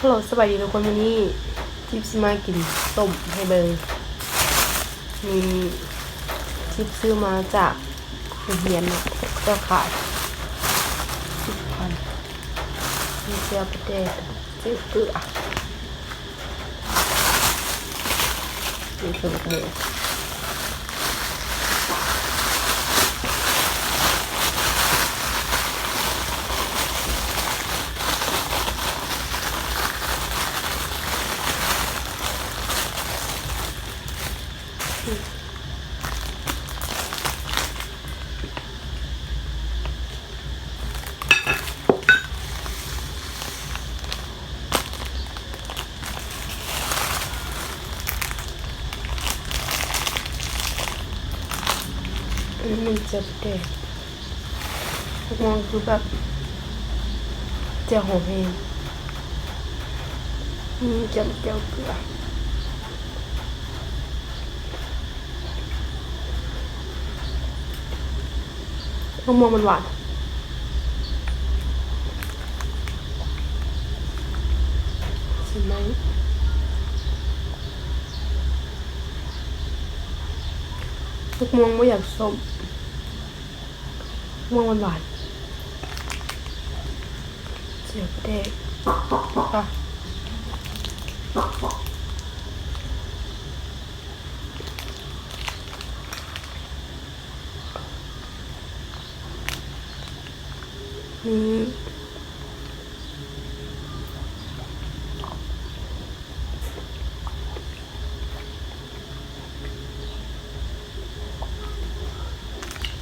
ໂລ ສະບາຍດີທຸກຄົນ, ມື້ນີ້ທິບຊິມາກິນສົ້ມໃຫ້ເບິ່ງ. ນີ້ທິບຊື້ມາຈາກໂຮງຮຽນເນາະ, ເຂົາເຈົ້າຂາຍສິບພັນ. ມີແຈ່ວປາແດກ, ແຈ່ວເກືອ. ນີ້ຄືໝາກໂມ. ອັນນີ້ມັນແຈ່ວປາແດກ, ໝາກມ່ວງຄືແບບແຈ່ວຫອມແຮງ. ອືມ ຈ້ຳແຈ່ວເກືອ. ໝາກມ່ວງມັນຫວານ. ຊິມໃໝ່. ໝາກມ່ວງບໍ່ຢາກສົ້ມ, ໝາກມ່ວງມັນຫວານ. ແຈ່ວປາແດກ. ນີ້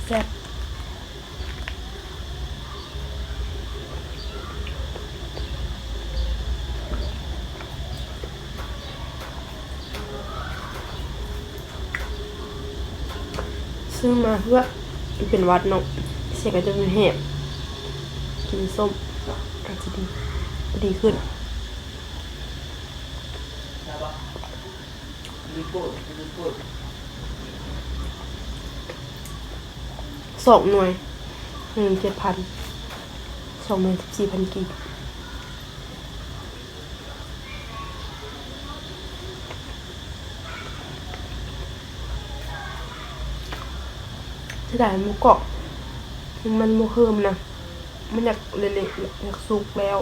ແຊບ. ຊື້ມາເພື່ອເປັນຫວັດເນາະ, ສຽງກະຈະແຫບ, ກິນສົ້ມກະຈະດີ, ດີຂຶ້ນ. ສອງໜ່ວຍ ໜຶ່ງ ເຈັດພັນ, ສອງໜ່ວຍ ສິບສີ່ພັນກີບ. ເສຍດາຍມັນບໍ່ກອບ, ມັນບໍ່ເຄີມນະ, ມັນຢາກເລະໆ ຢາກສຸກແລ້ວ.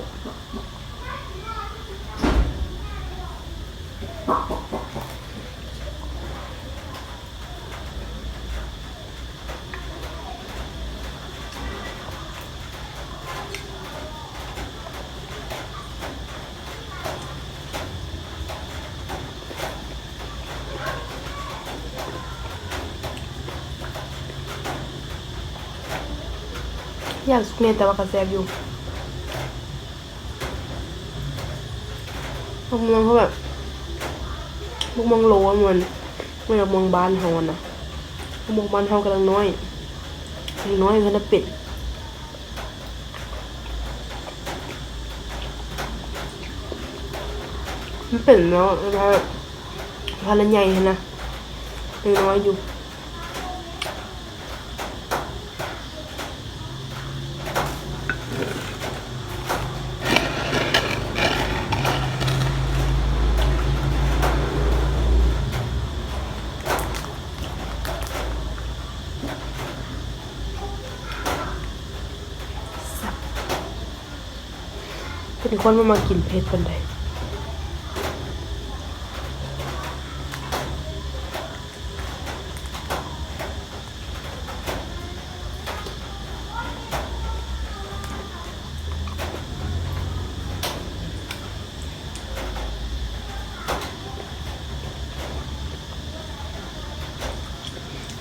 ຢາກສຸກແດ່ ແຕ່ວ່າກໍແຊບຢູ່. ໝາກມ່ວງເຂົາແບບ ໝາກມ່ວງໂລ ມັນ ມັນໝາກມ່ວງບ້ານເຮົາຫັ້ນນະ, ໝາກມ່ວງບ້ານເຮົາກຳລັງນ້ອຍ, ຍັງນ້ອຍ ບໍ່ທັນໄດ້ເປັນ. ມັນເປັນແລ້ວ ແລ້ວ ແລ້ວໃຫຍ່ຫັ້ນນະ, ຍັງນ້ອຍຢູ່. ເປັນຄົນບໍ່ມັກກິນເຜັດປານໃດ.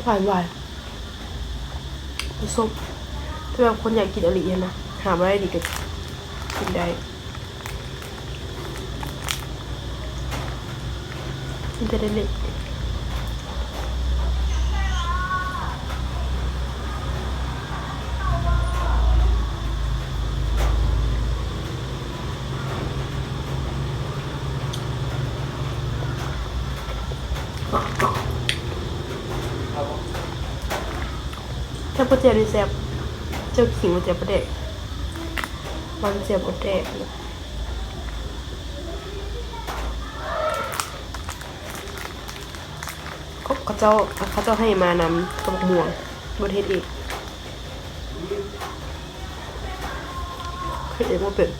ຫວານໆ ບໍ່ສົ້ມ, ແຕ່ວ່າຄົນຢາກກິນອີ່ຫຼີຫັ້ນນະ ຫາມາໄດ້ດີກໍກິນໄດ້. ມັນຈະໄດ້ເລະ. ແຈ່ວປາແດກນີ້ແຊບ, ແຈ່ວຂິງ ແຈ່ວປາແດກ, ມັນແຈ່ວປາແດກ. ເຂົາເຈົ້າ ເຂົາເຈົ້າໃຫ້ມານຳກັບໝາກມ່ວງ ບໍ່ໄດ້ເຮັດເອງ ເຮັດເອງບໍ່ເປັນ.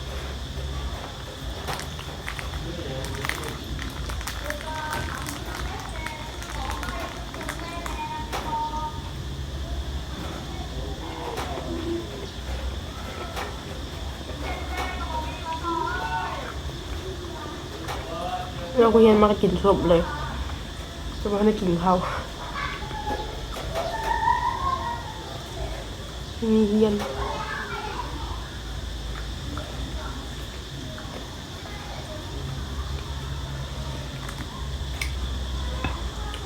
ເລີກຮຽນມາກໍກິນສົບເລີຍ ແຕ່ບໍ່ທັນໄດ້ກິນເຂົ້າ ມີຮຽນ.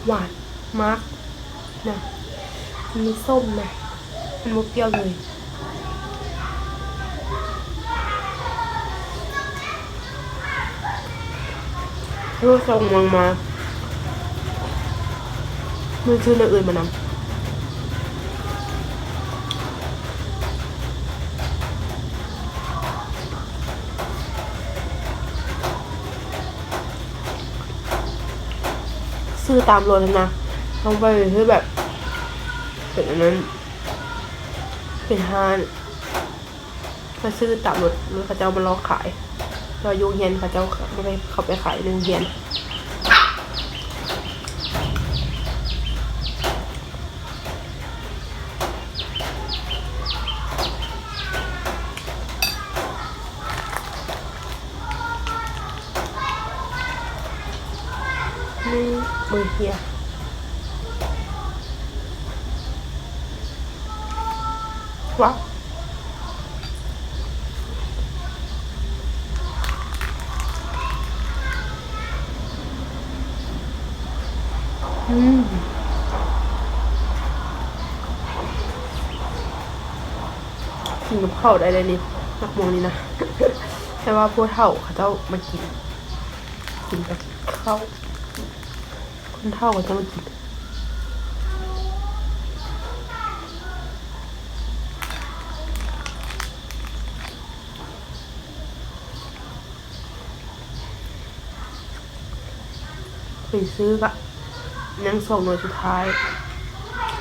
ຫວານມາກນະ ມັນມີສົ້ມນະ ມັນບໍ່ປ່ຽວເລີຍ. ເອີ ສົ່ງມາ ມັນຊື້ແນວອື່ນມານຳ. ຊື້ຕາມລົດຫັ້ນນະ ເຮົາໄປຄືແບບ ເປັນອັນນັ້ນ ເປັນຮ້ານ ໄປຊື້ຕາມລົດ ລົດເຂົາເຈົ້າມາລອກຂາຍ ແຕ່ວ່າຢູ່ໂຮງຮຽນເຂົາເຈົ້າບໍ່ໄດ້ເຂົ້າໄປຂາຍໃນໂຮງຮຽນ. ນີ້ເບິ່ງເຮຍ ວ້າວ ອືມ. ກິນກັບເຂົ້າໄດ້ເລີຍນີ້ ໝາກມ່ວງນີ້ນະ ແຕ່ວ່າຜູ້ເຖົ້າເຂົາເຈົ້າມັກກິນ ກິນກັບເຂົ້າ ຄົນເຖົ້າເຂົາເຈົ້າມັກກິນ. ໄປຊື້ກະຍັງສອງໜ່ວຍສຸດທ້າຍ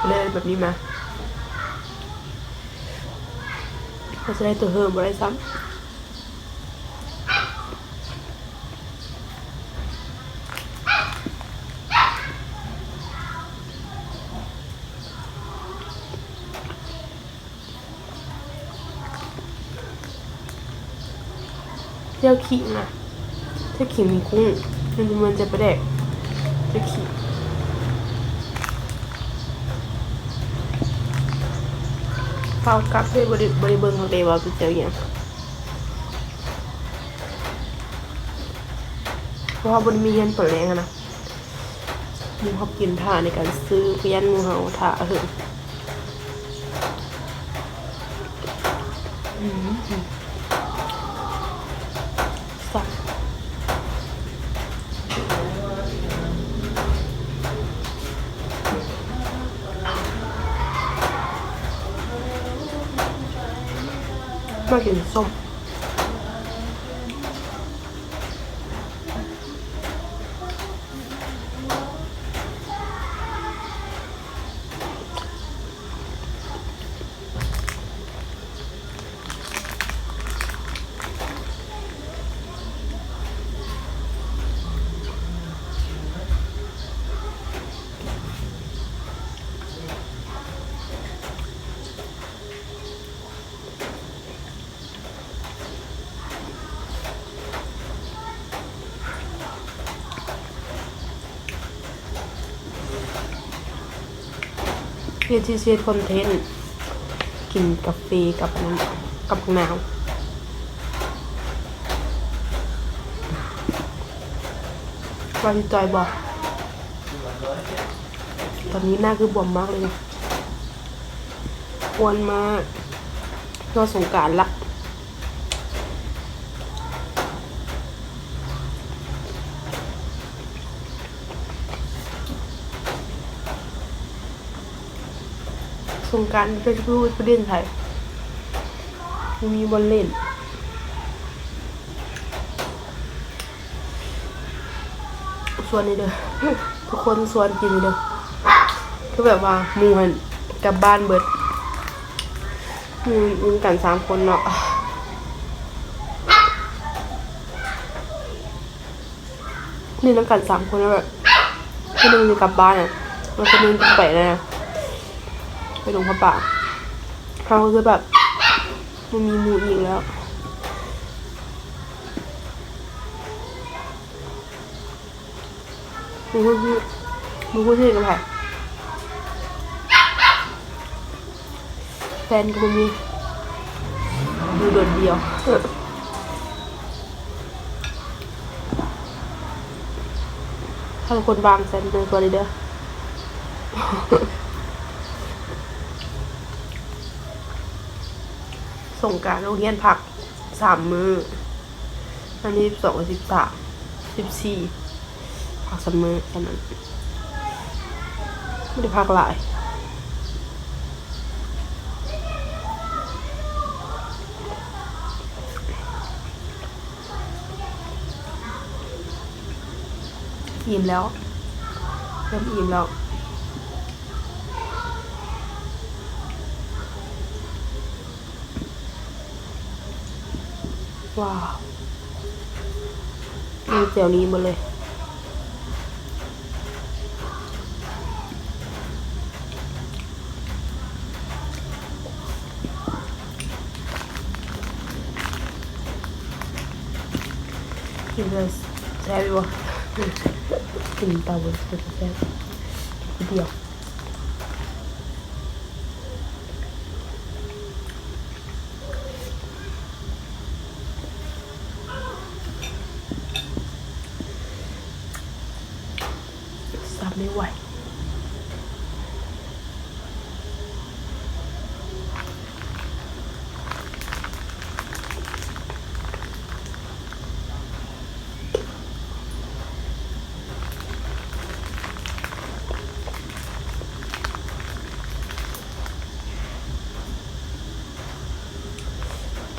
ເລີຍແບບນີ້ມາ ກໍຈະໄດ້ໂຕເຮີມບໍ່ໄດ້ຊ້ຳ. ແຈ່ວຂີງນະ ແຈ່ວຂີງມີກຸ້ງ ມັນ ມັນຈະປາແດກ ແຈ່ວຂີງ ເຂົ້າກັບເລີຍ ບໍ່ໄດ້ ບໍ່ໄດ້ເບິ່ງເລີຍວ່າເປັນແຈ່ວຫຍັງ ເພາະວ່າບໍ່ໄດ້ມີຮຽນຕອນແລງຫັ້ນນະ. ໝູ່ເຮົາກິນຖ້າໃນການຊື້ ກໍຢ້ານໝູ່ເຮົາຖ້າເຫິງ ອືມ ແຊບ ມາກິນສົ້ມ. ເຮັດຊິເຮັດຄອນເທັນ ກິນກາເຟກັບ ກັບໝາກນາວ ວ່າຊິຈ່ອຍບໍ່? ຕອນນີ້ໜ້າຄືບວມມາກເລີຍນະ ອ້ວນມາກ ຮອດສົງການລະ ສົງການໄປ ໄປຫຼິ້ນໃສ ບໍ່ມີບ່ອນຫຼິ້ນ. ຊວນນີ້ເດີ ທຸກຄົນຊວນກິນນີ້ເດີ ຄືແບບວ່າໝູ່ຫັ້ນກັບບ້ານເບິດ ຢູ່ ຢູ່ນຳກັນສາມຄົນເນາະ ຢູ່ນຳກັນສາມຄົນ ແລ້ວແບບຄົນໜຶ່ງຊິກັບບ້ານ ແລ້ວຄົນໜຶ່ງຊິໄປນະ ໄປຫຼວງພະບາງ ເຮົາກໍຄືແບບບໍ່ມີໝູ່ອີກແລ້ວ. ບໍ່ຮູ້ຊິ ບໍ່ຮູ້ຊິເຮັດກັບໃຜ ແຟນກໍບໍ່ມີ ຢູ່ໂດດດຽວ ຖ້າທຸກຄົນວ່າງແຊນເຕີຕົວນີ້ເດີ. ສົງການໂຮງຮຽນພັກສາມມື້ ວັນທີສິບສອງ ສິບສາມ ສິບສີ່ ພັກສາມມື້ ແຄ່ນັ້ນ ບໍ່ໄດ້ພັກຫຼາຍ. ອີ່ມແລ້ວ ເລີ່ມອີ່ມແລ້ວ. ວ້າວ ມີແຈ່ວນີ້ໝົດເລີຍ. ກິນເລີຍ ແຊບຢູ່ບໍ່? ກິນຕຳເບິ່ງ ເປັນຕາແຊບ ກິນຜູ້ດຽວ. ສັບໄດ້ໄວ.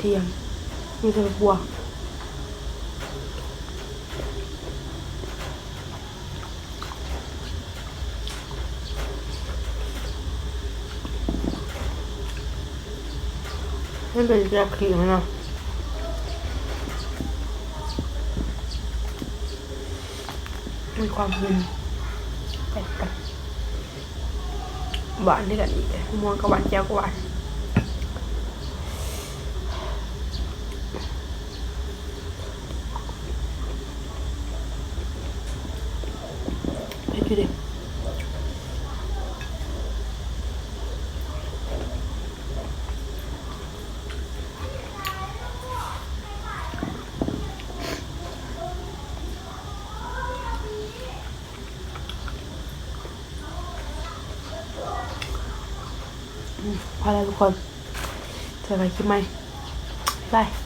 ກະທຽມ ມີແຕ່ໝາກບົວ. ມັນເປັນແຈ່ວຂີງເນາະ ມີຄວາມເຜັດ ແປກກັນ ຫວານຄືກັນອີກ ໝ່ວງກໍຫວານ ແຈ່ວກໍຫວານ. ເຜັດຢູ່ເດ. ພໍແລ້ວທຸກຄົນ ເຈີກັນຄລິບໃໝ່ ບາຍບາຍ.